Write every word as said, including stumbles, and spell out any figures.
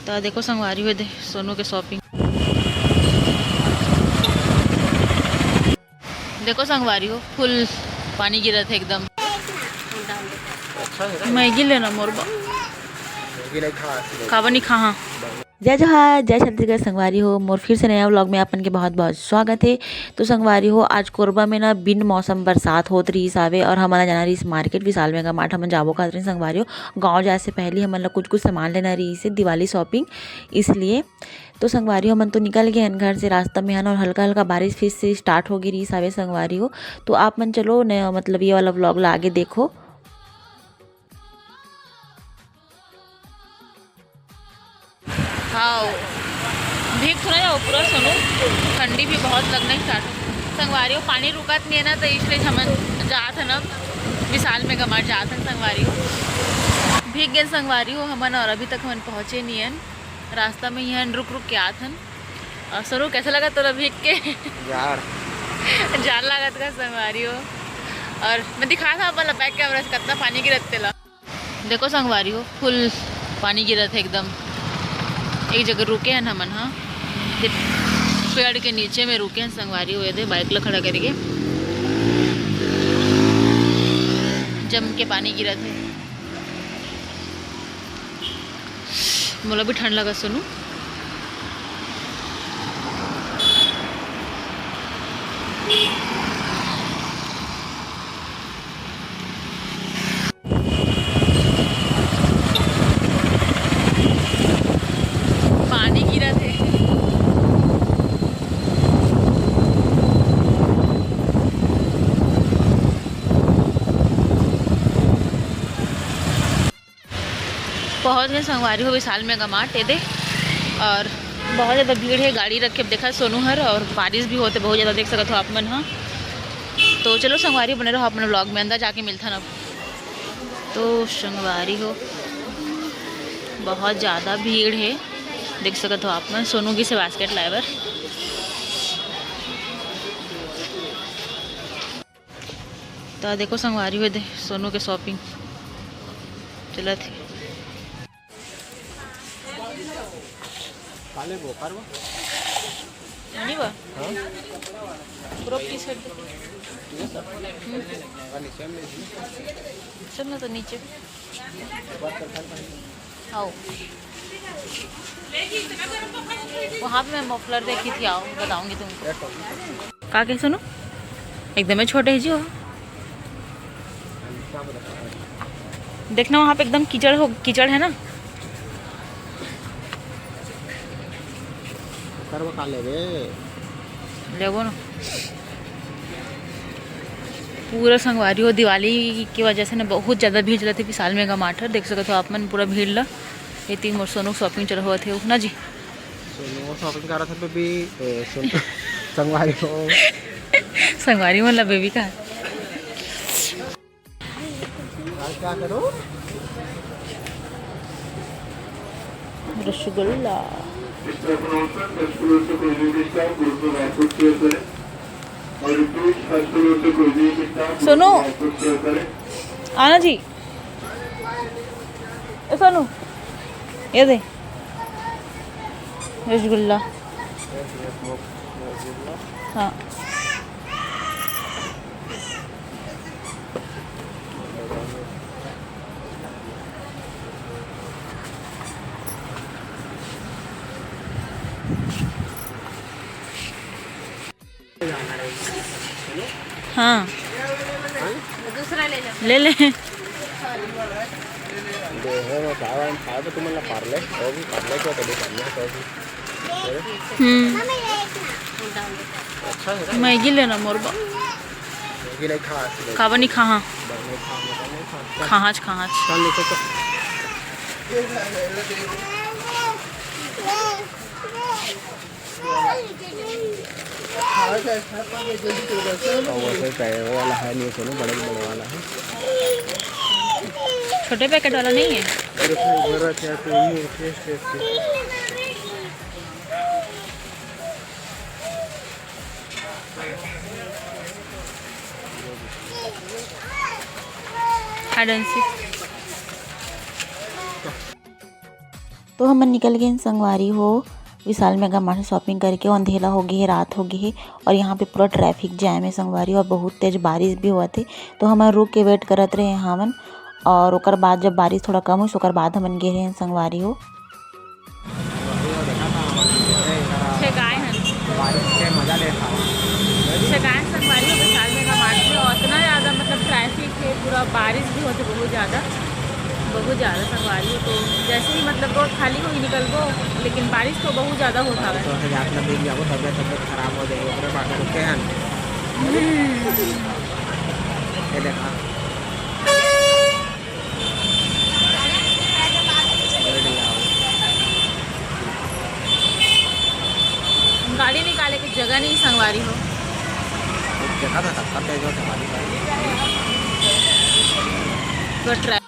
त देखो संगवारी हो, दे सोनू के shopping। देखो संगवारी हो, full पानी गिरत हे एकदम। अच्छा है ना? मैगी लेना मोर बा। मैगी नहीं खा, खाबा नहीं खा, हाँ। जय जोहार, जय छत्तीसगढ़ संगवारी हो, मोर फिर से नया vlog में आप मन के बहुत-बहुत स्वागत हे। तो संगवारी हो, आज कोरबा में ना बिन मौसम बरसात होत रहिस हावे और हमन ला जाना रहिस market विशाल मेगा mart, हमन जाबो कहत रहिन संगवारी हो। गाँव जाए से पहले हमन ला कुछ-कुछ सामान लेना रहिस हे दिवाली shopping, इसलिए। तो संगवारी हो, हमन तो निकल गे हन घर से, रास्ता में हन और हल्का-हल्का बारिश फिर से start हो गे रहिस हावे संगवारी हो। तो आप मन चलो न, मतलब ये वाला vlog ला आगे देखो। हाँ, भीग थोड़ा जाओ पूरा सोनू, ठंडी भी बहुत लगना start हो। संगवारी हो, पानी रुकत नहीं है ना, तो इसलिए हमन जात हन अब विशाल मेगा mart जात हन संगवारी हो। भीग गेन संगवारी हो हमन, और अभी तक हमन पहुँचे नहीं हन। रास्ता में ही हन, रुक रुक के आत हन। और सोनू, कैसा लगा तोला भीग के? जाड़। जाड़ लागत का संगवारी हो। और मैं दिखा था अपन ला back camera से कितना पानी गिरत तेला। देखो संगवारी हो, full पानी गिरत हे एकदम। एक जगह रुके हन हमन, हाँ, ते पेड़ के नीचे में रुके हन संगवारी हो। ये दे bike ला खड़ा करके, जम के पानी गिरत हे। मोला भी ठंड लगा सोनू। पानी गिरत हे। पहुँच गए संगवारी हो विशाल मेगा mart, ये दे। और बहुत ज़्यादा भीड़ हे, गाड़ी रख के देखा सोनू हर, और बारिश भी होत हे बहुत ज़्यादा, देख सकत हो आप मन ह। तो चलो संगवारी बने रहो अपने vlog में, अंदर जाके मिलथन अब। तो संगवारी हो, बहुत ज़्यादा भीड़ हे, देख सकत हो आप मन। सोनू गिस हे basket लाए बर। त देखो संगवारी हो, ये दे सोनू के shopping चलत हे। काले वो करवा। नहीं बा? हाँ? Crop T-shirt दे। ये सब? हम्म। हाँ, नीचे में। चल ना तो नीचे। बात कर, खान पान। आओ। वहाँ पे मैं muffler देखी थी, आओ बताऊंगी तुमको। का कहे सोनू? एकदम ही छोटे है जी वो। देखना वहाँ पे एकदम कीचड़ हो, कीचड़ है ना। करवा खा लेबे। लेबो ना। पूरा संगवारी हो, दिवाली की वजह से ना बहुत ज़्यादा भीड़ चलत हे विशाल मेगा mart हर। देख सकत हो आप मन पूरा भीड़ ला। ये तीन मोर सोनू shopping चल होत हे ना जी। सोनू shopping करत हे बेबी, ए, सुन, संगवारी हो। संगवारी मन ला बेबी का। आज क्या करो? रसगुल्ला। सोनू, आना जी। ए सोनू, ये दे रसगुल्ला। हाँ। हाँ। दूसरा ले लो। ले ले। देहे में चावल खाए तो तुमन ला पार्ले, वो भी पार्ले को कभी पार्ले को भी। हम्म। अच्छा है। मैगी लेना मोर बा। मैगी नहीं खा, खाबा नहीं खा, हाँ। नहीं खा, नहीं खा। खाँच, खाँच। चल, ले, चल, चल। और वो कोई पैर वाला है नहीं, सोनू बड़े बड़े वाला है। छोटे packet वाला नहीं है? अरे, उसमें भरा क्या तो ये test, test. Hide and seek। तो हमन निकल गेन संगवारी हो, विशाल मेगा मार्ट से shopping करके। अंधेला हो गे हे, रात हो गे हे, और यहाँ पे पूरा traffic jam है संगवारी, और बहुत तेज बारिश भी होवत हे। तो हमन रुक के wait करत रहे हावन, और ओकर बाद जब बारिश थोड़ा कम होइस, ओकर बाद हमन गे रहेन संगवारी हो। छे गाय हन। बारिश के मजा लेत हवन। छे गाय संगवारी हो विशाल मेगा मार्ट में, और इतना ज़्यादा मतलब traffic है, पूरा बारिश भी होथे बहुत ज़्यादा, बहुत ज़्यादा संगवारी हो। तो जैसे ही मतलब road खाली होई निकलबो, लेकिन बारिश तो बहुत ज़्यादा होत हवे। तो से जात ला भीग जाबो, तबियत तबियत खराब हो जाए, ओकरे बाद रुके हन। ये देखा। गाड़ी निकाले के जगह नहीं संगवारी हो। जगह था, कब तेज हो संगवारी। तो ट्रै-